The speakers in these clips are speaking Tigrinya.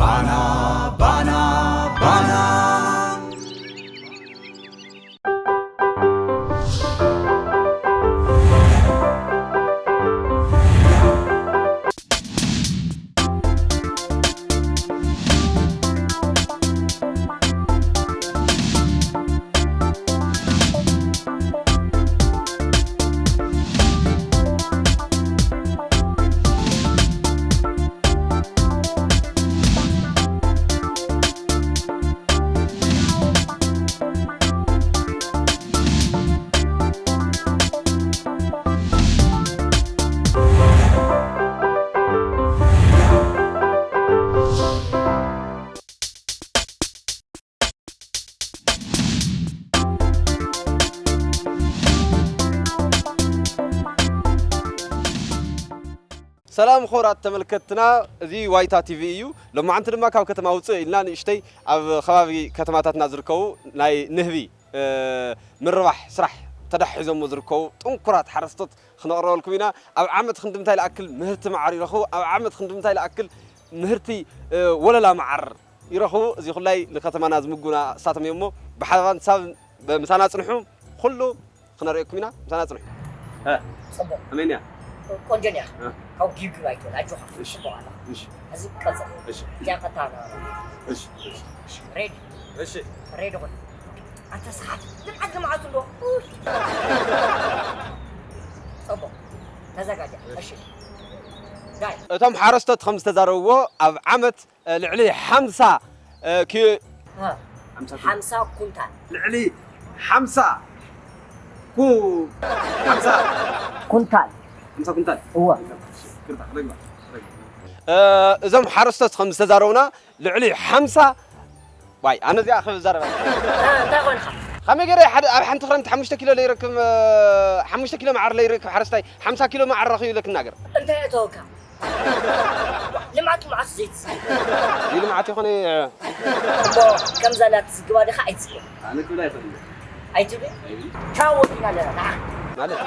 ባና ባና ባና። ሰላም ኾራት ተመልከትና፣ እዚ ዋይታ ቲቪ እዩ። ሎማዓንቲ ድማ ካብ ከተማ ውፅእ ኢልና ንእሽተይ ኣብ ከባቢ ከተማታትና ዝርከቡ ናይ ንህቢ፣ እ፣ ምርባሕ ስራሕ ተዳሒዞሞ ዝርከቡ ጥንኩራት ሓረስቶት ክነቕርበልኩም ኢና። ኣብ ዓመት ክንድምታይ ልኣክል ምህርቲ መዓር ይረኽቡ፣ ኣብ ዓመት ክንድምታይ ልኣክል ምህርቲ፣ እ፣ ወለላ መዓር ይረኽቡ። እዚ ኩላይ ንከተማና ዝምጉና እሳቶም እዮም እሞ ብሓባን ሳብ ምሳና ጽንሑ። ኩሉ ክነርእየኩም ኢና። ምሳና ጽንሑ። እ፣ ጽቡቕ። ከመይ እያ? ቆንጆ እያ። እ። ካብ ጊብጊብ ኣይትበል፣ ኣጆኻ። እሺ። ጽቡቕ ኣላ። እሺ። እዚ ቀጽል። እሺ። እዚኣ ቀጥታ ንበላ። እሺ፣ እሺ፣ እሺ። ሬዲ? እሺ። ሬዲ ኩን። ኣንተ ሰሓት፣ ልምዓት ልምዓት እንዶ። ኡይ። ጽቡቕ። ተዘጋጀ። እሺ። እሺ። ዳይ። እቶም ሓረስቶት ከም ዝተዛረብዎ ኣብ ዓመት እ፣ ልዕሊ ሓምሳ፣ እ፣ ኪ-፣ እ፣ ሓምሳ ኩንታል። ሓምሳ ኩንታል። ልዕሊ ሓምሳ ኩ-፣ ሓምሳ ኩንታል። ሓምሳ ኩንታል። እወ። ይቅርታ፣ ረግባ፣ ረግባ። እ፣ እዞም ሓረስቶት ከም ዝተዛረቡና ልዕሊ ሓምሳ፣ ዋይ፣ ኣነ እዚኣ ክዛረብ። እ፣ እንታይ ኮንካ? ከመይ ገይረ ሓደ ኣብ ሓንቲ ክረምቲ ሓሙሽተ ኪሎ ለይረክብ፣ እ፣ ሓሙሽተ ኪሎ መዓር ለይረክብ ሓረስታይ ሓምሳ ኪሎ መዓር ረኺቡ ኢለ ክናገር? እንታይ እተወካ? ልምዓት መዓስ ዘይትዝግብ? እዚ ልምዓት ይኾነ። እሞ ከምዛ ናትዝግባ ዲኻ ኣይትዝግብ? ኣነ ክብል ኣይኽእልን። ኣይትብል? ኣይብል። ቻው ወዲና ኣለና፣ ንዓ። ማለት?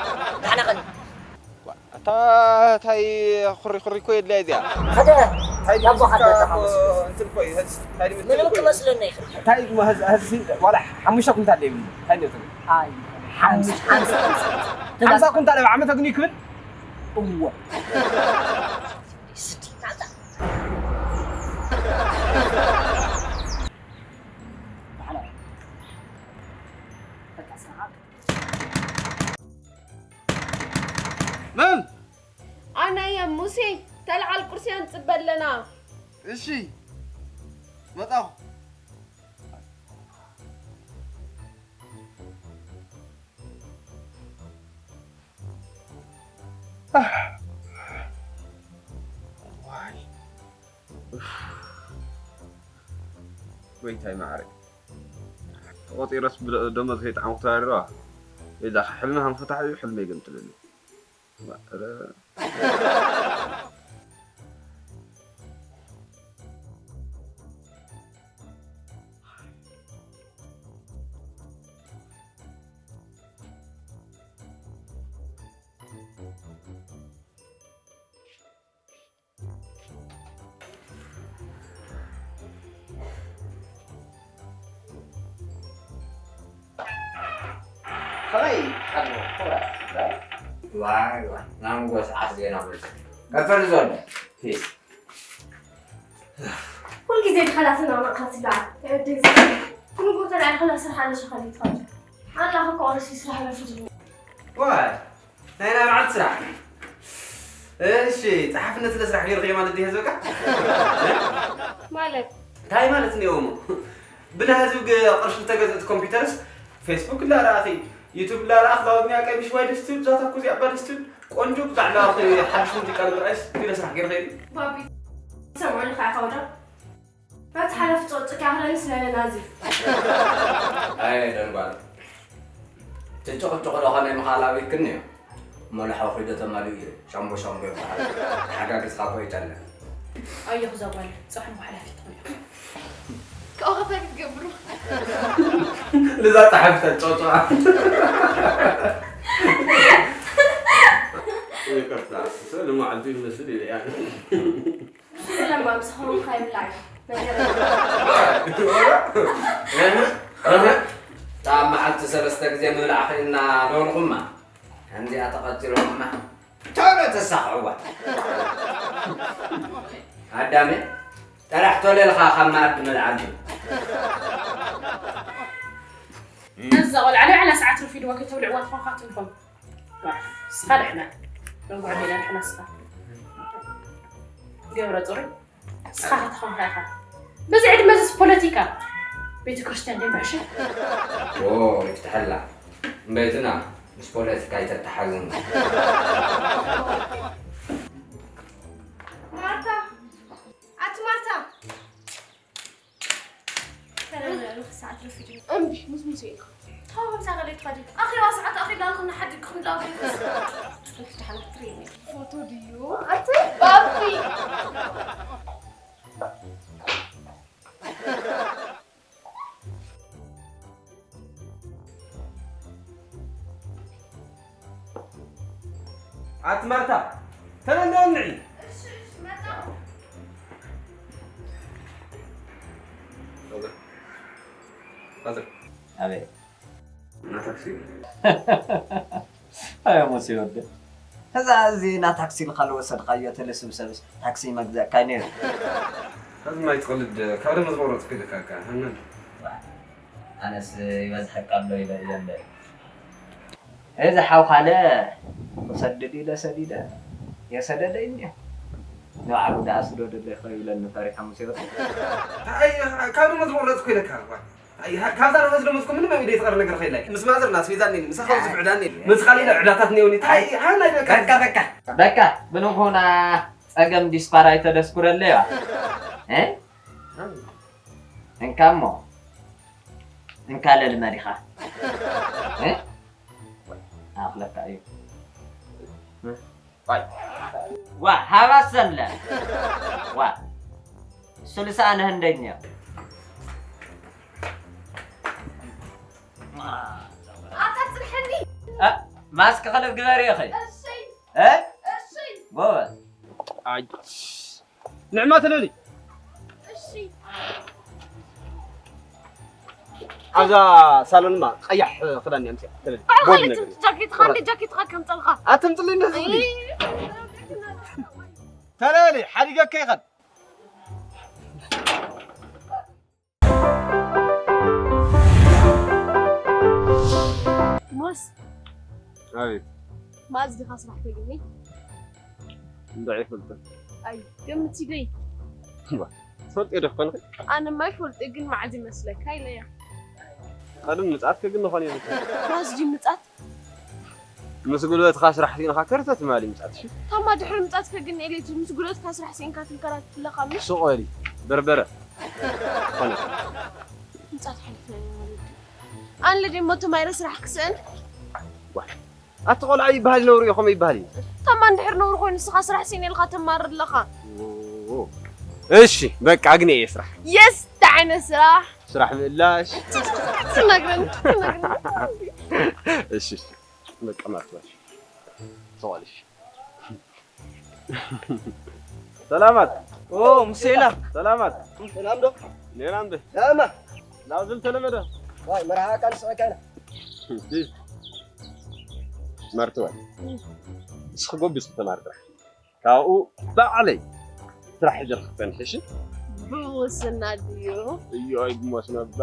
ንዓና ኸኒ። ዋ፣ ኣታ ታይ ኹሪ ኹሪ እኮ የድልያ እዚኣ። ኸደ፣ እንታይ ናብ ድምፅካ ቦኻ ደረኻ እሞ መስሎ። እንትን እኮ እዩ፣ ሀዝ፣ እንታይ ድምፅ ምንም እኮ እዩ። ክመስለና ይኽእል። እንታይ እሞ ሀዝ፣ ሀዝ፣ ዋላ ሓሙሽተ ኩንታል ይብል። እንታይ ድምፅ? ኣይ፣ ሓምሳ፣ ሓምሳ፣ ሓምሳ። ሓምሳ ኩንታል ኣብ ዓመት ኣግኒ ክብል? እወ። ስዲ፣ ናጻ። መን? ኣነ እየ ሙሴ፣ ተልዓል ቁርስና ንጽበ ኣለና። እሺ፣ መጣኹ። ዋይ። ጎይታይ ማዕረ። ተቆጺረስ ብደሞዝ ከይጠዓምኩ ተራሪዋ። ቤዛ፣ ሕልሚ ከም ፈታሕ እዩ፣ ሕልሚ ይገምጥልኒ። ማዕረ። ከመይ ሓድሮ ክቡራት ስድራ? ዋይ ዋይ፣ ናይ ንጎ ሰዓት ዜና በልጽ። ቀጽል ዘሎ። ፒስ። ኩሉ ግዜ ድኻ ናትና ማእካ ትበዓል። ተዕድል። ክንጎ ተራእያ ከላ ስራሕ ኣለሽ ኸሊት ኸሊት። ኣላ ኸ ቆረሲ ስራሕ ለፍት። ዋይ። ናይ ናይ መዓልቲ ስራሕ። እሺ፣ ጸሓፍነት ስለ ስራሕ ገይርኽዮ ማለት ድዩ ህዝብካ? ማለት? እንታይ ማለት እኒኦ እሞ? ብናይ ህዝቢ ገ-፣ ቅርሺ ዝተገዝእት ኮምፒውተርስ ፌስቡክ እንዳረኣኺ፣ ዩቱብ እንዳረኣኺ፣ ዛውዝኒያ ቀሚሽ ዋይ ደስ ትብል፣ ዛታ ኩዚ ኣባ ደስ ትብል፣ ቆንጆ ብዛዕባ ሓድሽ ሙዚቃ ንምርኣይስ ገለ ስራሕ ገይርኽዮ ድዩ? ባቢ፣ ሰምዑ ልካ ኢኻ ወዶ? በቲ ሓለፍ ጨቅጭቅ ያህረንስ ለለናዚ። ኣየ ደንጓል። ትጭቕጭቕ ዶ ኸነ ምኻል ኣበይክኒ እዩ? እሞ ንሓው ኺዶ ተማሊኡ እዩ። ሻምቦ ሻምቦ ይበሃል። ተሓጋጊዝኻ እኮ ይጨለ። ኣየኹ እዛ ጓል፣ ጻዕሪ ሓላፊት ትኾን። ካብኡ ኸ እንታይ ክትገብሩ? ንዛ ጸሓፊት ተጨውጭዋ። ይቅርታ፣ ስእሊ መዓልቲ ይመስል ኢለ እያ። ብስእሊ ለምባ ምሳኹም ኸይብላይ። እህ፣ እህ። እታ መዓልቲ ሰለስተ ግዜ ምብላዕ ክኢልና ዶ በልኹማ? ከምዚኣ ተቐጺሎምማ ቶሎ ተሳኽዕዋ። ኣዳሜ፣ ጥራሕ ቶሎ ኢልኻ ካብ መኣዲ ምልዓል እዩ። ነዛ ቆልዓ ንባዕላ ሰዓት ረፊድዋ ከይተብልዕዋ ትኾንካ ትንኮም። ንስኻ ድሕና። ነንጎዕ ሜዳ ድሕና ንስኻ። ገብረ ጽሩይ። ንስኻ ከተኾንካ ኢኻ። በዚ ዕድመ እዚስ ፖለቲካ? ቤተ ክርስቲያን ደንበዕሽ? ዎ፣ ይፍትሐላ። እምበይትና ምስ ፖለቲካ ኣይተተሓዝን። ማርታ! ኣቲ ማርታ! ሰላም፣ ሰዓት ረፊዱ። እምቢ፣ ምስ ሙሴ ኢልካ። ታው፣ ከምዛ ገለ ትኸዲ። ኣኼባ ሰዓት ኣኺላ ኣልኩም ንሓድግኩም ዳው ቤትስ። ጽሑፍ ደሓን ክትርእይኒ። ፎቶ ድዩ? ኣቲ ባቢ። ኣቲ ማርታ፣ ተለምደኒ። እሺ፣ እሺ፣ መጣ። ፋዘር፣ ፋዘር። ኣቤት። እና ታክሲ። ኣየ ሙሴ ወደ። እዛ እዚና ታክሲ ኢልካ ዝወሰድካዮ ተለስብሰብስ ታክሲ መግዛእካይ ነይሩ። ሕዚ ማይ ትቐልድ ካብ ደመ ዝቆረጽኩ ኢልካ እካ፣ ሃናን። ኣነስ ይበዝሐካ ኣሎ ኢለ እየ እምበር። እዚ ሓውኻለ ክሰድድ ኢለ ሰዲደ፣ የሰደደ እዩ እኒኦ። ንባዕሉ ደኣ ስደደለይ ከይብለኒ ፈሪሐ ሙሴ ወደ። ኣይ፣ ካብ ደመ ዝቆረጽኩ ኢልካ እኳ። ኣይ፣ ካ-፣ ካብዛ ርሑስ ደሞዝኩም ምንም ኣብ ኢደይ ዝቐረ ነገር ከይላይ። ምስ ማዘር ናስቤዛ እኒኒ፣ ምሳኻ ብዙሕ ዕዳ እኒኒ። ምስ ካሊእ ዕዳታት እኒኦኒ። ታይ፣ ሃናይ በቃ። በቃ፣ በቃ። በቃ፣ ብንኹና ጸገም ዲስፓር ኣይተደስኩረለይ ባ። እ? እንካ እሞ። እንካ ለልመዲኻ። እ? ኣኽለካ እዩ። እ? ዋይ። ዋ፣ ሃባ ሰለ። ዋ። ስልሳ ኣነ ህንደኛ። ኣታ ጽንሐኒ። እ፣ ማስክ ክልብ ግበሪ ኢኺ። እሺ። እ? እሺ። ጎበዝ። ኣይ። ንዕማ ተለሊ። እሺ። ኣብዛ ሳሎንማ ቀያሕ ክዳን እያ ኣምፅያ። ተለሊ። ባዕልኻ ቦዲ ኣይትም ነገር እዩ። ጃኬትኻ፣ እንደ ጃኬትኻ ከምፀልኻ። ኣትምፅልኝ፣ ደስ ዝብል እዩ። ተለሊ፣ ሓዲገካ ይኸድ። ሞስ። ኣቤት። መኣዝ ዲኻ ስራሕ ተግኒ? እንድዒ ይፈልጥ። ኣይ፣ ገምቲ ደይ። እዋ፣ ትፈልጥ ዶ ትኾንኺ? ኣነማ ይፈልጥ፣ ግን መዓዝ ይመስለካ ኢለያ። ቀደም ምጻት ከግኒ ኾን ይብል። መኣዝ ድዩ ምጻት? ምስ ጉልበትኻ ስራሕ ሲኢንኻ ከርተት ማሊ ምጻት፣ እሺ? ታማ ድሕሪ ምጻት ከግኒ ኤሌክትሪክ ምስ ጉልበትካ ስራሕ ሲኢንካ ትንከራተት ኣለኻ፣ ምሽ? ሱቕ በሊ፣ በርበረ። ኾነ። ምጻት ሓሊፍና ኢና ወለዲ። ኣነ ደሞ ተማይረ ስራሕ ክስእን። ዋ። ኣቲ ቆልዓ ይበሃል ነውሪ እዩ፣ ኸመይ ይበሃል እዩ? ታማ እንድሕር ነውሪ ኮይኑ ንስኻ ስራሕ ሲኢነ ኢልካ ተማርር ኣለኻ። ኦ። እሺ፣ በቃ ኣግኒ እየ ስራሕ። የስ፣ እንታይ ዓይነት ስራሕ? ስራሕ ምእላሽ። ትነግረኒ፣ ትነግረኒ። እሺ፣ እሺ። በቃ ማርትባሽ። ሰዋልሽ። ሰላማት። ኦ፣ ሙሴና። ሰላማት። ሰላም ዶ? ሌላ እንደ? ሰላማ። ናብዚ ተለመደ። ዋይ፣ መርሃ ቃል ስዕካና። እሺ። ማርትባሽ። እስኺ ጎቢስ ተማር ጥራሕ። ካብኡ ባዕለይ ስራሕ ሒዘ ክጸንሕ፣ እሺ? ብውስና ድዩ? እዮይ፣ ብመስኖ እባ።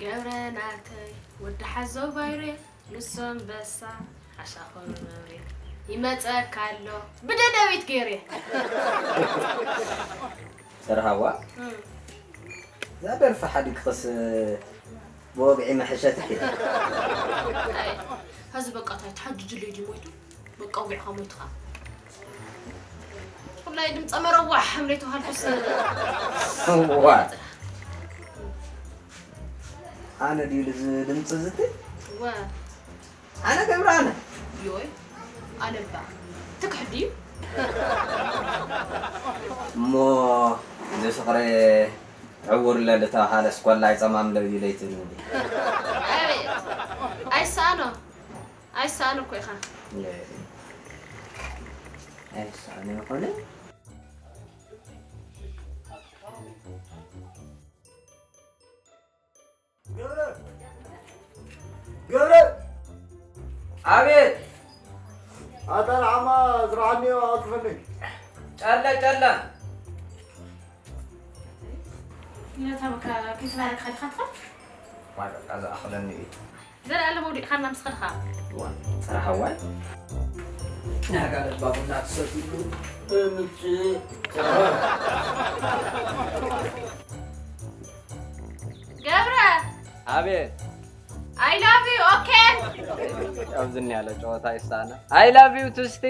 ገብረ ናተይ ወዲ ሓዞ ባይሬ፣ ንሱ ኣንበሳ፣ ሓሻኽሩ ነብሬ፣ ይመጸካ ኣሎ ብደደቢት ገይሬ። ሰርሃዋ፣ እም። እዛ ደርፊ ሓዲግኽስ ብወግዒ መሐሸትኪ። ኣይ፣ ሀዚ በቃ ታይ ተሓጅጅለይ ድዩ ሞይቱ? በቃ ወግዕኻ ሞይትኻ። ኩላይ ድምፀ መረዋሕ ሓምለይ ተባሃልኩስ። ዋ። ኣነ ድዩ ልዝ ድምፂ ዝት? ወ። ኣነ ገብረ ኣነ። ዮይ፣ ኣነ እባ ትክሕ ድዩ? እሞ ንፍቕረ ዕውር ለልታ ሃለስ ኮላይ ጸማም ለዩ ለይትን። ኣቤት ኣይሳኖ ኣይሳኖ እኮ ኢኻ። ኣይሳኖ ይኾነ። ገብረ! ኣቤት! ኣታ ንዓማ ስራሕኒ ኣወክፈኒ። ጨለ ጨለ። ይነታብካ ከይተባረካ ዲኻ ትኸድ? ዋይ በቃ ዝኣኽለኒ እዩ። ዘለኣለም ወዲእካና ምስ ኸድኻ። ዋ፣ ጽራህ ዋይ። ናጋለት ባቡና ትሰትሉ። እምጭ። ገብረ ኣቤት። I love you okay። ኣብዚ ያለ ጨዋታ ይሳነ። I love you ትስቲ።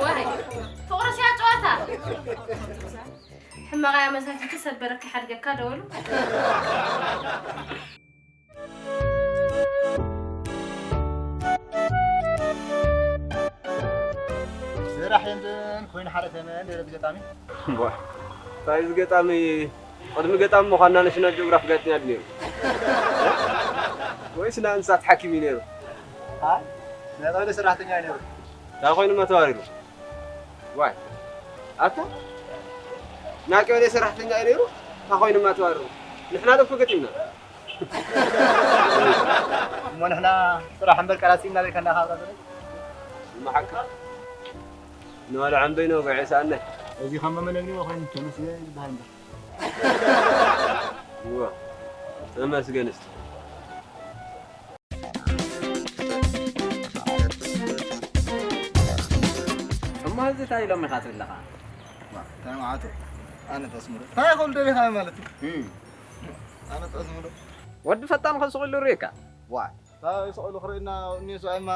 ወይ ፍቅርስ ያ ጨዋታ። ሕማቃ መሳኪ ተሰበረካ ሓድገካ ደወሉ። ስራሕ የንድን ኮይኑ ሓደ ተመን ደረብ ገጣሚ። ዋ፣ እንታይ እዚ ገጣሚ? ቅድሚ ገጣሚ ምዃንና ናሽናል ጂኦግራፊ ጋዜጠኛ ድዩ ነይሩ? ወይስ ናይ እንስሳት ሓኪም እዩ ነይሩ? ኣይ፣ ናይ ቀበሌ ሰራሕተኛ እዩ ነይሩ። እንታይ ኮይኑ መተባሪሩ? ዋይ፣ ኣታ ናይ ቀበሌ ሰራሕተኛ እዩ ነይሩ። እንታይ ኮይኑ መተባሪሩ? ንሕና ደኮ ገጢምና። እሞ ንሕና ስራሕ እምበር ቃላት ሲምና ዘይከና ካብ እማ ሓቂ ንበልዖ እምበይ ነውግዖ ይስኣነ። እዚ ከም መመለኒ ኮይኑ ተመስገን ዝበሃል እምበር። እዋ፣ ተመስገን እስቲ። እሞ እዚ እንታይ ኢሎም ኢኻ ትብል ኣለኻ? እንታይ መዓቱ? ኣነ ጠስምዶ። እንታይ ክብል ደሊኻ ማለት እዩ? እም። ኣነ ጠስምዶ። ወዲ ፈጣን ከስቑሉ ርኢካ? ዋይ፣ እንታይ ስቑሉ ክርእና እኒሱ ኣይማ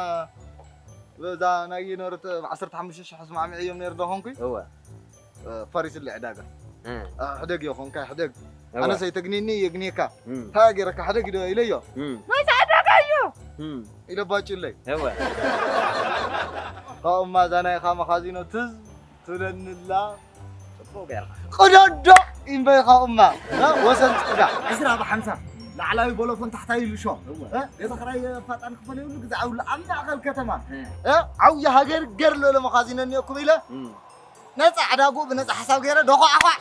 በዛ ናይ ዩኒቨርሲቲ ብ ዓሰርተ ሓሙሽተ ሽሕ ስማዕሚዐዮም ነይሩ ዶ ኾንኩ? እወ። ፈሪስለ ዕዳጋ። እ። ሕደግ ይኹንካ ሕደግ። እወ። ኣነ ሰይተግኒኒ የግኒካ። እም። እንታይ ገይረካ ሕደግ ኢዶ ኢለዮ። እም። ናይ ዕዳጋ እዩ እም። ኢለ ባጭለይ። እወ። ካብኡማ እዛ ናይኻ መኻዚኖ ትዝ ትብለንላ። ጽቡቕ ገይርካ። ቅደዶ ኢምበይ ካብኡማ ወሰን ጽጋ ዕስራ ብሓምሳ ላዕላዊ ቦሎፎን ታሕታዊ ልሾ። እወ። ገዛ ክራይ ፋጣን ክፈል የብሉ ግዛ ዓብሉ ኣብ ማእኸል ከተማ እ። ዓብዪ ሃገር ገር ልበለ መኻዚኖ እኒኦኩም ኢለ እም። ነፃ ዕዳግኡ ብነፃ ሓሳብ ገይረ ደኳዕኳዕ።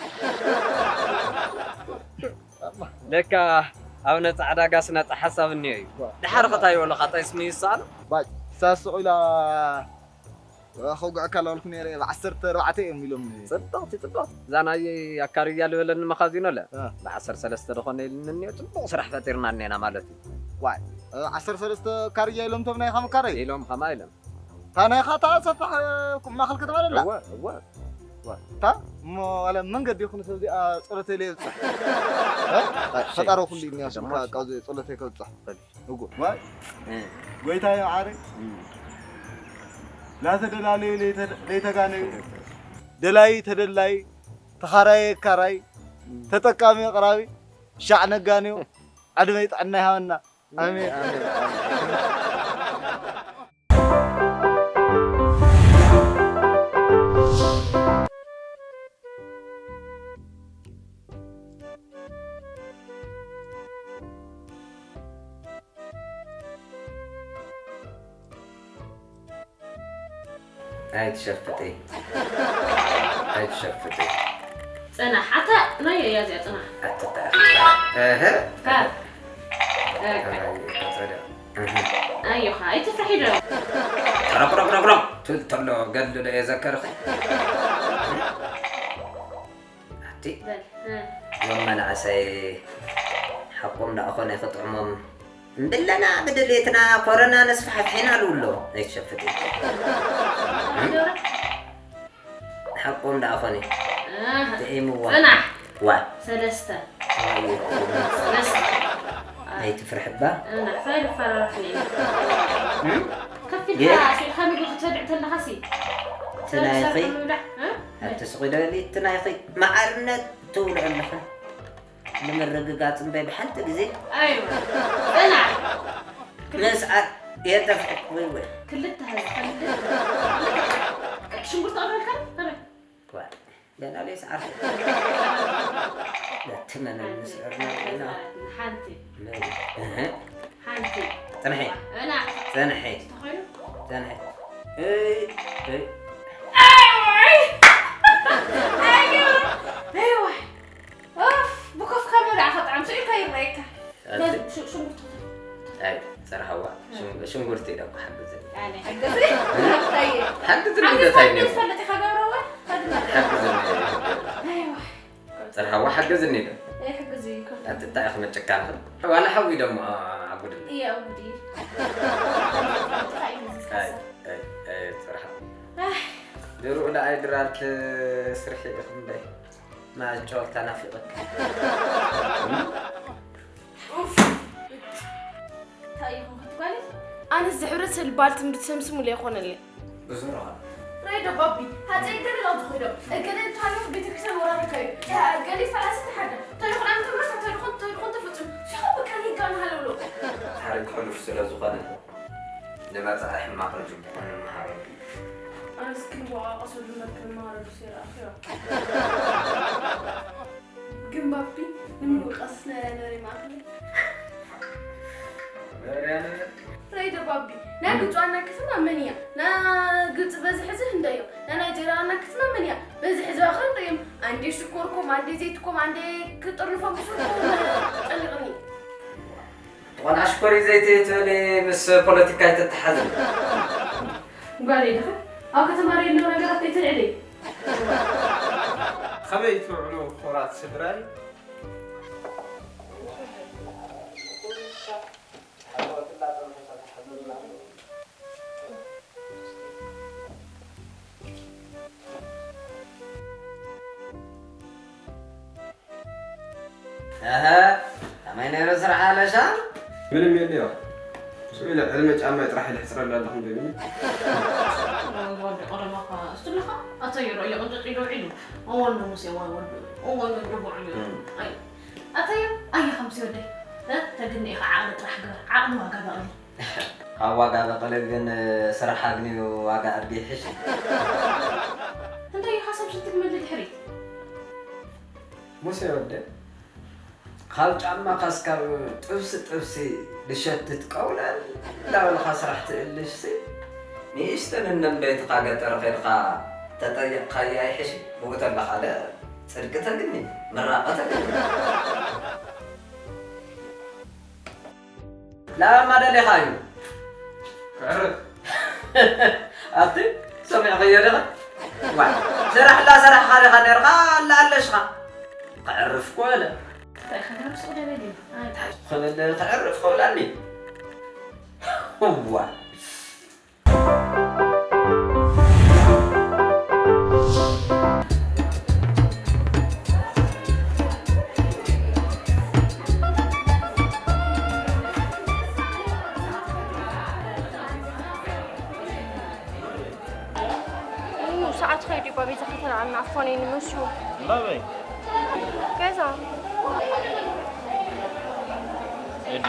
ለካ ኣብ ነፃ ዕዳጋስ ነፃ ሓሳብ እኒኦ እዩ። ድሓር ኸታይ በለኻ ታይ ስሚ ይሰኣሉ? ባጭ ሳስቑ ኢላ ከውግዐካ ላልኩ ነይረ ብ ዓሰርተ ኣርባዕተ እዮም ኢሎም። ጽብቕቲ ጽብቕቲ እዛ ናይ ኣካርያ ልበለኒ መኻዚኖ ለ እ። ብዓሰርተ ሰለስተ ዝኾነ ኢልኒ እኒኦ ጽቡቕ ስራሕ ፈጢርና እኒና ማለት እዩ። ዋይ ዓሰርተ ሰለስተ ካርያ ኢሎም ቶም ናይኻ መካረይ ኢሎም ኸማ ኢሎም እታ ናይኻ እታ ሰፋሕ ማእኸል ከተማ ደላ እወ እወ እታ እሞ ዋላ መንገዲ ይኹን ሰብ እዚኣ ጸሎተይ ለየብፅሕ ፈጣሪ ኩሉ እኒያ ስምካ ካብዚ ጸሎተይ ከብፅሕ እጉ ዋይ እ። ጎይታዮ ዓረ ላተደላለዩ ለይተጋነዩ ደላይ ተደላይ ተኻራየ ካራይ ተጠቃሚ ኣቕራቢ ሻዕ ነጋንዮ ዕድመይ ጥዕና ይሃበና ኣሜን። ኣይትሸፍጢ ኣይትሸፍጢ ጽናሕ ኣታ ናይ እያ እዚኣ ጽናሕ ኣትተኣኸ እህ ካብ ኣይ ተጸዳ ኣዮኻ ኣይትፍርሒ ዶ ረቁረቁረቁረቅ ትብል ተሎ ገድሊ ዶ የዘከርኺ ኣቲ በል እ። ዮም መናእሰይ ሓቆም ደኣ ኾነ ክጥዕሞም እንብለና ብድሌትና ኮረና ነስፋሕፍሒና ኣሉ ኣሎ ኣይትሸፍጥ ሓቆም ደኣ ኾነ ኣህ፣ ጥዒምዋ ጽናሕ ዋ ሰለስተ ኣዩ ሰለስተ ኣይትፍርሕባ ናዕፋይ ልፈራርሕኒ ከፊልካ የ- ስኢልካ ምግቢ ክትበልዕ ተለኻ ሲ ትናይኺ ምብላዕ እ? ኣብቲ ስቑ ኢለ በሊ እቲ ናይኺ መዓርነት ትብልዑ ኣለኹ ንምርግጋጽ እምበይ ብሓንቲ ግዜ ኣይዋ ጽናሕ ምስዓር የጠፍእ ወይ ወይ ክልተ ህዝቢ ክልተ ሽንጉርቲ ቀበልካ ከመይ ዋ ገና ለይሰዓርኩ። ነቲ መነን ምስዕር ነርና። ሓንቲ። እህ። ሓንቲ። ጽንሒ። እና። ጽንሒ። ተኾይኑ? ጽንሒ። እይ፣ እይ። ኣይዋይ! ኣይዋ! ኣይዋ! ኡፍ! ብኮፍ ካብ ምብላዕ ከጥዓም ስኢልካ ይረኣየካ። ኣቲ- በል፣ ሽ-፣ ሽንጉርቲ። ኣይ፣ ጸርሃዋ። ሽን-፣ ሽንጉርቲ ኢለ እኮ ሓግዘኒ። ኣነ ሓግዘኒ? እንታይ? ሓግዘኒ እንታይ ኢለ? ዝፈልጥ ኢኻ ገብረዋ? ሓግዘኒ። ኣይዋ። ጸርሃዋ ሓግዘኒ ኢለ። ኣይ፣ ሓግዚ እኮ። ኣቲ እንታይ ኢኻ መጨካን ኢኻ? ዋላ ሓዊ ደሞ ኣጉድኒ። እየ፣ ኣጉዲ። ኣይ፣ ኣይ፣ ኣይ፣ ጸርሃዋ። ኣህ። ድሩዕ ደኣይ ድራር ትስርሒ ኢኽም ደይ? ማጨወልታ ናፊቐካ። ኡፍ! እንታይ ኢኹም ክትጓልል? ኣነስ እዚ ሕብረተሰብ ልባል ትምህርቲ ሰምስሙለይ ኣይኮነለይ። ብዙ ረኻ። ሬዶ ባቢ፣ ሃፀይ ገለ ላው ዝኹዶ፣ እገለ እንታሎ ቤተክርስትያን ወራሪካ እዩ። እገለ ፈላሲ ተሓደ። ተልኹን ኣንተ መርሳ፣ ተልኹን፣ ተልኹን ተፈጽሙ። ሲኹም በቃ ሊጋ ንሃለውሎ። ታሪክ ሕሉፍ ስለ ዝኾነ፣ ንመጻኢ ሕማቕ ንጽቡቕ ንምሃረሉ። ኣነስ ክንወቓቐሰሉ መትከል ማረዱ ሴራ ኣኺባ። ግን ባቢ ንምውቃስ ናይ ሪያና ሪ ማእከል። ሪያና ሪ? ሬዶ ባቢ፣ ናይ ግብፂ ዋና ከተማ መን እያ? ናይ ግብፂ በዚ ሕዚ ህንደዮ። ናይ ናይጀርያ ዋና ከተማ መን እያ? በዚ ሕዚ ኣኸ ህንደዮም። ኣንዴ ሽኮርኩም፣ ኣንዴ ዘይትኩም፣ ኣንዴ ክጥርንፎም ብስልኩም ጨኒቕኒ። ትኾን ኣሽኮሪ ዘይቲ ትበሊ ምስ ፖለቲካ ኣይተተሓዝን። ጓለይ ድኻ ኣብ ከተማ ሬድዮ ነገራት ከይተልዕሊ። ከመይ ትውዕሉ ክቡራት ስድራይ? ኣሀ፣ ከመይ ነይሩ ስራሕ ኣለሻ? ምንም የለዮ። ስኡ ኢለ ዕድመ ጫማይ ጥራሕ ኢለ ሕፅረላ ኣለኹ እንዶ ይብል። ወዲ ቀደማኻ እሱ ኣለኻ? ኣቶ ይሮ እየ ቅጭጭ ኢሉ ውዒሉ። እዋን ነው ሙሴ፣ እዋን ወዲ፣ እዋን ወዲ ቦዕ እዩ። እም። ኣይ፣ ኣቶ ይሮ፣ ኣየ ከምሲ ወደይ። እ? ተግኒ ኢኻ ዓቕሊ ጥራሕ ግበር። ዓቕሊ ዋጋ በቕሊ። ካብ ዋጋ በቐለ ግን ስራሕ ኣግንዩ ዋጋ ኣድጊ ይሕሽ። እንታይ ኢኻ ሰብ ሽንቲ ክመልእ ድሕሪት? ሙሴ ወደ፣ ካብ ጫማኻ እስካብ ጥብሲ ጥብሲ ዝሸትት ቀውለል እንዳበልኻ ስራሕ ትእልሽሲ፣ ንእሽተን እነም ቤትኻ ገጠር ኸይድኻ ተጠየቕካያ ይሕሽ። ብኡ ተለኻለ ጽድቂ ተግኒ፣ ምራቐ ተግኒ። ላማ ደሊኻ እዩ። ክዕርፍ። ኣቲ ሰሚዕኽዮ ዲኻ? ዋ፣ ስራሕ እንዳሰራሕኻ ዲኻ ነርኻ? ኣላ ኣለሽኻ። ክዕርፍ እኮ በለ። እንታይ ክገብር ሱቕ ደበል እዩ? ኣይ። እንታይ ክብል ክዕርፍ ክብላኒ? እዋ። ኡ፣ ሰዓት ኸይዱ እዩ፣ ባቤዛ ከተልዓልና ኣፋነይኒ መሹ። ናበይ? ገዛ። ኤዲ።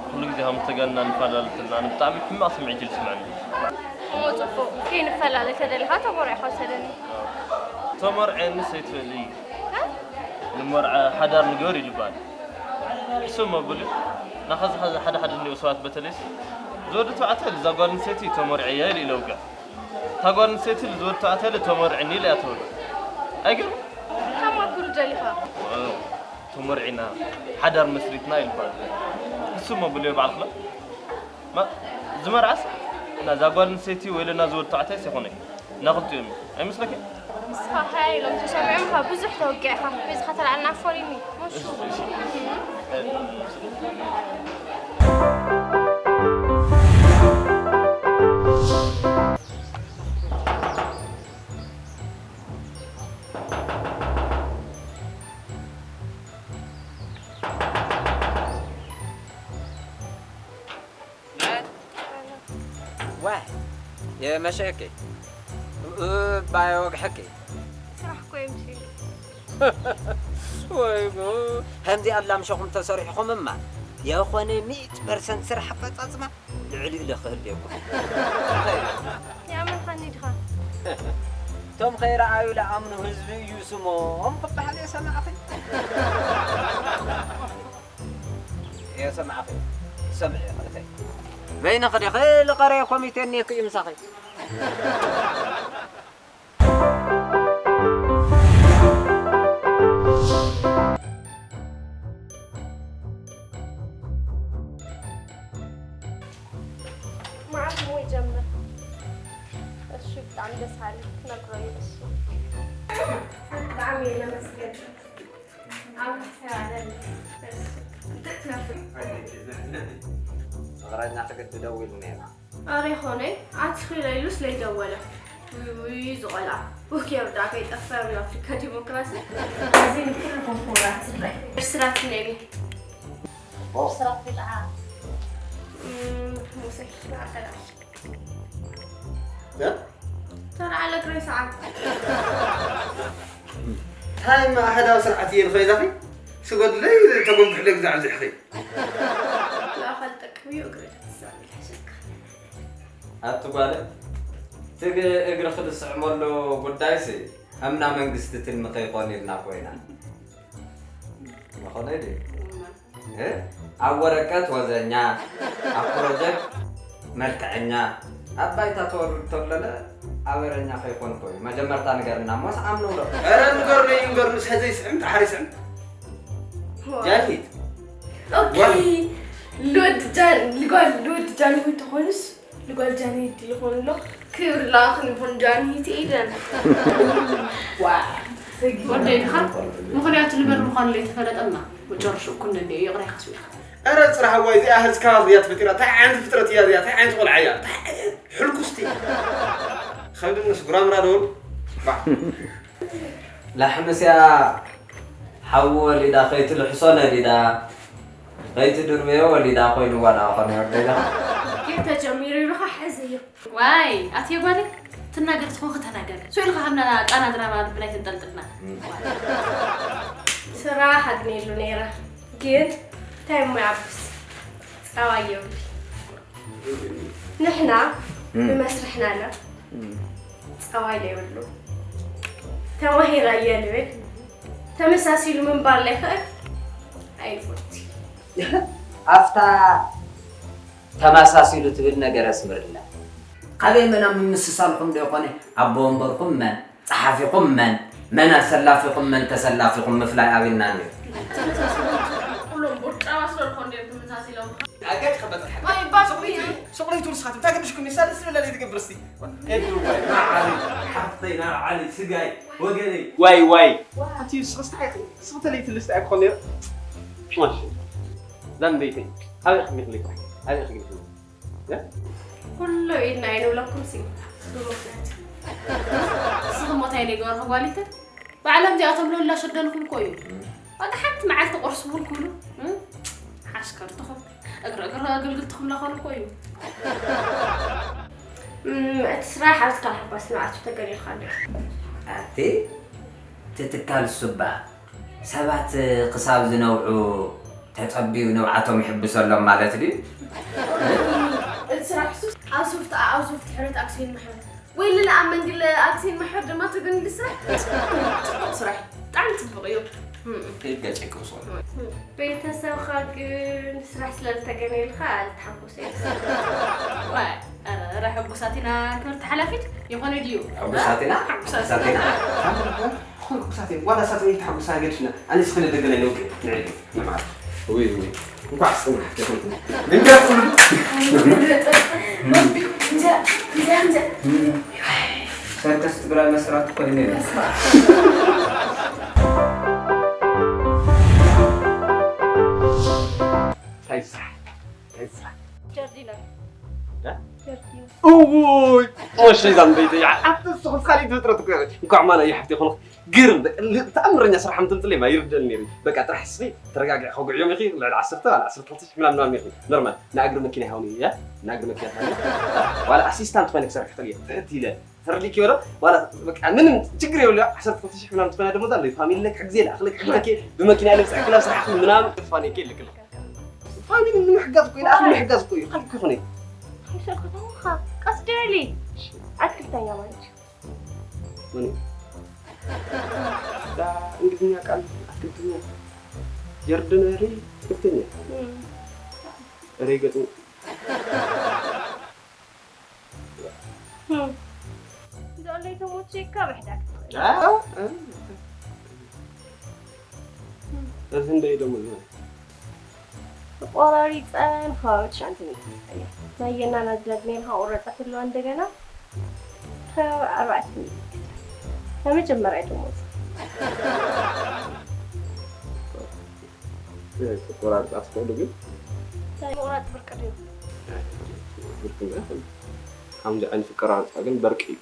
ኩሉ ግዜ ከም ዝተጋንና ንፈላለ ተለና፣ ኣነ ብጣዕሚ ሕማቕ ስምዒት እዩ ዝስምዐኒ። እሞ ጽቡቕ፣ ከይንፈላለ ተደሊኻ ተመርዒኻ ውሰደኒ። ተመርዕየኒ ሰይትበሊ። እ? ንመርዓ ሓዳር ንገበር እዩ ዝበሃል። ሕስብ መብሉ እዩ። ናኸዚ ኸዚ ሓደ ሓደ እኒኦ ሰባት በተለይስ፣ ዝወዲ ተባዕታይ እዛ ጓል ኣንስተይቲ ተመርዕየ ኢሉ ኢለ ውግዕ። እታ ጓል ኣንስተይቲ ዝወዲ ተባዕታይ ተመርዕኒ ኢለ እያ ትብል። ኣይገርም? ካብ ማክሩ ደሊኻ? ተመርዒና፣ ሓዳር መስሪትና ይልባል። እሱ መብልዮ በዓል ክሎ። ማ-፣ ዝመርዓስ ናዛ ጓል ኣንስተይቲ ወይ ለና ዝወድ ተባዕታይስ ይኾነ። እና ክልቲኦም እዩ። ኣይመስለኪ? ንስኻ ሓያይ ኢሎም ተሰሚዖም ካብ ብዙሕ ተወቂዕካ። በዚ ከተልዓልና ኣፈሪኒ። እሺ፣ እሺ። ዋይ፣ የመሸኪ። እባ የወግሐኪ። ስራሕ እኮ የምሽሉ። ወይ ጉድ! ከምዚ ኣላምሸኹም ተሰሪሕኹምማ፣ የኾነ ሚእቲ ፐርሰንት ስራሕ ኣፈጻጽማ ልዕሊኡ ለኽህልየኩም። የኣመልኻኒ ድኻ? እቶም ከይረኣዩ ለኣምኑ ህዝቢ እዩ ስሞም ክበሃል እየ ሰማዕኺ። እየ ሰማዕኺ። ሰምዒ ክልተይ። በይንኺ ዲኺ ልቐረየ ኮሚቴ እኒኤኪ እዩ ምሳኺ። መዓት እሞ ይጀምር። እሺ፣ ብጣዕሚ ደስ በሃሊ ክትነግሮ እዩ እሱ። ብጣዕሚ እየ ለመስገን። ኣብ ሕሰብ ኣለኒ። እሺ፣ እንታይ ትነፍር? ፍቕረኛ ክግዲ ደዊሉ ነይራ። ኣረ ይኾነ ኣትኺለ ኢሉስ ለይደወለ። ውይ ውይ ዝቖልዓ። ወኪር ዳ ከይጠፍእ ኣብ ኣፍሪካ ዲሞክራሲ። እዚ ንኩሉ ኮንፎራት ስድራይ። ብስራት ነቢ። ብስራት ቢልዓ። ሙሴ ኣኸላሽ። ተራ ኣለግረይ ሰዓት። እንታይ ማእኸላዊ ስርዓት እየ ንኸይዛኺ ስገድለይ ተጎንብሕለይ ግዛዕ ዝሕኺ ላኸል ጠቅብዩ እግሪ ትዛብል ሕሸካ ኣቲ ጓለ ትግ እግሪ ክልስዕመሉ ጉዳይሲ እምና መንግስቲ ትልሚ ከይኮን ኢልና ኮይና መኾነ ድዩ ኣብ ወረቀት ወዘኛ ኣብ ፕሮጀክት መልክዐኛ ኣብ ባይታ ተወርድ ተብለለ ኣበረኛ ከይኮን ኮይኑ መጀመርታ ንገርና እሞ ሰኣም ንብሎ ኧረ ንገርለይ ንገርንስ ሕዘይ ስዕም ጣሓሪ ስዕም ጃልሂት ኦኬ ልወድ ጃን ልጓል ልወድ ጃንሂት ተኾንስ ልጓል ጃንሂት ይኾን ኣሎ ክብር ለኣኽን ይኹን ጃንሂት ኢደን ወደይ ድኻ ምኽንያቱ ልበል ምዃኑ ለይተፈለጠና መጨረሽኡ ኩነ እንደ ይቕሬ ከስቢኻ ኧረ ፅራህ ዋይ እዚኣ ህዝካ እያ ተፈጢራ ታይ ዓይነት ፍጥረት እያ እዚኣ ታይ ዓይነት ቆልዓ እያ ታይ ዓይነት ሕልኩስቲ ከብድንስ ጉራምራ ደውል ባዕ ላሕምስያ ሓዊ ወሊዳ ከይትልሕሶ ነዲዳ ከይትድርበዮ ወሊዳ ኮይንዋ ዳኣ ኾነ ወደይ ዳኣ ጌር ተጀሚሩ ኢሉኻ ሕዚ እዩ ዋይ ኣትየ ጓለይ ትናገር ትኾንኺ ተናገሪ ስኡ ኢልኻ ከምና ቃና ድራማ ልብና ኣይተንጠልጥልና ስራሕ ኣግኔሉ ነይረ ግን እንታይ እሞ ይዓብስ ጸባ የብሉን ንሕና ብመስርሕና ለ ጸባይ ዘይብሉ ተማሂረ እየ ልብል ተመሳሲሉ ምንባር ለይኽእል ኣይፎቲ። ኣብታ ተማሳሲሉ ትብል ነገር ኣስምርልና። ካበይ መን ኣብ ምምስሳልኩም ዶ ይኾነ ኣቦ ወንበርኩም መን? ጸሓፊኹም መን? መን ኣሰላፊኹም መን ተሰላፊኹም ምፍላይ ኣቢልና ነይሩ። ኩሎም ቦጫባ ስለልኾን ድዮም ተመሳሲሎም። ኣገጭ ከበጥ ሓቂ። ወይ ባቢ። ሱቕ ለይቱ ንስኻትኩም እንታይ ገዲሽኩም ይሳል ስለ ለይ ትገብር እስቲ። ኤዱ ወይ ናዓሊ ሓፍተይ ናዓሊ ስጋይ ወገነይ ዋይ ዋይ። ኣቲ ስኽስታይ ስኽተ ለይ ትልስታይ ክኾን ነይሩ። ማሽ ዛን ቤተይ ኣበይ ክግልይ ኣበይ ክግልይ ኩሉ ኢድና ኣይንብለኩም ሲ ብምኽንያት ንስኹም ሞታይ ዘይገበርኩ ጓሊተ ባዕሎም እዚኣቶም ለላ ሸደልኩም እኮ እዩ ዋጋ ሓንቲ መዓልቲ ቁርሲ እውን ክብሉ ሓሽከርትኹም እግሪ እግሪ ኣገልግልትኹም ላኾኑ እኮ እዩ እቲ ስራሕ ኣብ ትካል ሓባስ ንዓቱ ተገዲልካ ኣሎ ኣቲ እቲ ትካል ሱባ ሰባት ክሳብ ዝነብዑ ተጸብዩ ንብዓቶም ይሕብሰሎም ማለት ድዩ? እቲ ስራሕ ሱስ ኣብ ሶፍት ኣብ ሶፍት ሕብረት ኣክሲዮን ማሕበር ወይ ልለ ኣብ መንግለ ኣክሲዮን ማሕበር ድማ ተገንዲ ስራሕ ጽቡቕ ስራሕ ብጣዕሚ ጽቡቕ እዩ። ከይድ ገጨይ ክውስወል። ቤተሰብኻ ግን ስራሕ ስለ ዝተገነየልካ ኣልተሓጎሰ ረ ሕጉሳት ኢና ክብርቲ ሓላፊት ይኾነ ድዩ? ሕጉሳት ኢና ሕጉሳት ኢና። ሕጉሳት ኢና ዋላ ሳት ወይ ተሓጉሳ ገድፍና ኣነስ ክነ ደገለ ነውቅ ንዕድ ንማር ወይ ወይ እንኳዕ ጽናሕ ተኾንኩ ድንገት ኩሉ ሰርከስ ትግራይ መስራት እኮ ድነ እንታይ ስራሕ እንታይ ስራሕ ጀርዲና እውይ ሞሸይ ዛምበይተይ ኣንተ ንስኹም ካልእ ፍጥረት እኮ እንኳዕ ማና እዩ ሓፍቲ ይኹንኽ ግርም ተኣምረኛ ስራሕ ምትምፅለይ ማ ይርደል ነይሩ በቃ ጥራሕ ስኺ ተረጋጊዕ ከጉዕዮም ኢኺ ልዕሊ ዓሰርተ ዋላ ዓሰርተ ክልተ ሽሕ ምናምን ምናምን ኢኺ ኖርማል ንኣግሪ መኪና ይሃውኒ እያ ንኣግሪ መኪና ትሃኒ ዋላ ኣሲስታንት ኮይነ ክሰርሕ ክኽእል እየ ትሕት ኢለ ተረዲእኪ ወረ ዋላ በቃ ምንም ችግር የብሉ ዓሰርተ ክልተ ሽሕ ምናምን ትኾና ደሞዝ ኣለይ ፋሚሊ ክሕግዜ ልኣኽለ ክሕግለኪ ብመኪና ኢለ ብፅሕ ክላ ስራሕ ምናምን ፋኒኪ ልክል ፋሚሊ ንምሕጋዝ እኮ ኢለ ኣኽሊ ምሕጋዝ እኮ እዩ ካልእ እኮ ይኾነ ይሰልክተውኻ ቀስ ደሊ ኣትክልተኛ ማለት እዩ እንግሊዝኛ ቃል አትክልትኛ ጀርደነሪ አትክልትኛ ሬ ገጥሞ እዞም ለይተሞቼ እካ ምሕዳግ እዚ እንደይ ደሞ ዝሆነ ቆራሪፀን ከባቢ ትሽዓንተ ሚእቲ ክስጠየ ናየና ናዝዳግ ነይርካ ቆረፀ ክልዋ እንደገና ከባቢ ኣርባዕተ ሚእቲ ናይ መጀመርያ ደሞዝ ቆራርፃ ትፈቅዱ ግን ምቁራፅ ብርቂ ድዩ ብርቂ ከምዚ ዓይነት ቆራርፃ ግን በርቂ እዩ